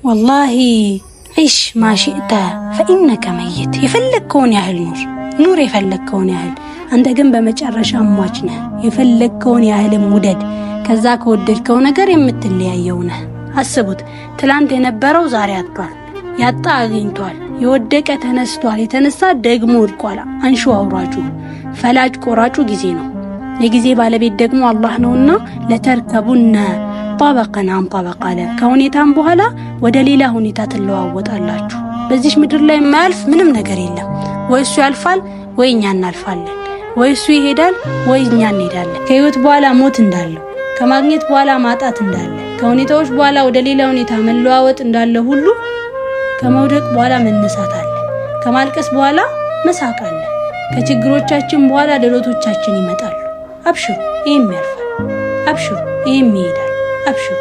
ወላሂ عش ما شئت فإنك ميت። የፈለግከውን ያህል ኑር ኑር፣ የፈለግከውን ያህል፣ አንተ ግን በመጨረሻ ሟች ነህ። የፈለግከውን ያህልም ውደድ፣ ከዛ ከወደድከው ነገር የምትለያየው ነህ። አስቡት፣ ትላንት የነበረው ዛሬ አጥቷል፣ ያጣ አግኝቷል፣ የወደቀ ተነስቷል፣ የተነሳ ደግሞ ወድቋል። አንሹ አውራጁ፣ ፈላጭ ቆራጩ ጊዜ ነው። የጊዜ ባለቤት ደግሞ አላህ ነውና لتركبن طبقا عن طبق አለ። ከሁኔታም በኋላ ወደ ሌላ ሁኔታ ትለዋወጣላችሁ። በዚህ ምድር ላይ የማያልፍ ምንም ነገር የለም። ወይ እሱ ያልፋል ወይ እኛ እናልፋለን፣ ወይ እሱ ይሄዳል ወይ እኛ እንሄዳለን። ከህይወት በኋላ ሞት እንዳለው፣ ከማግኘት በኋላ ማጣት እንዳለ፣ ከሁኔታዎች በኋላ ወደ ሌላ ሁኔታ መለዋወጥ እንዳለ ሁሉ ከመውደቅ በኋላ መነሳት አለ። ከማልቀስ በኋላ መሳቅ አለ። ከችግሮቻችን በኋላ ድሎቶቻችን ይመጣሉ። አብሽሩ፣ ይህም ያልፋል። አብሽሩ፣ ይህም ይሄዳል። አብሽሩ።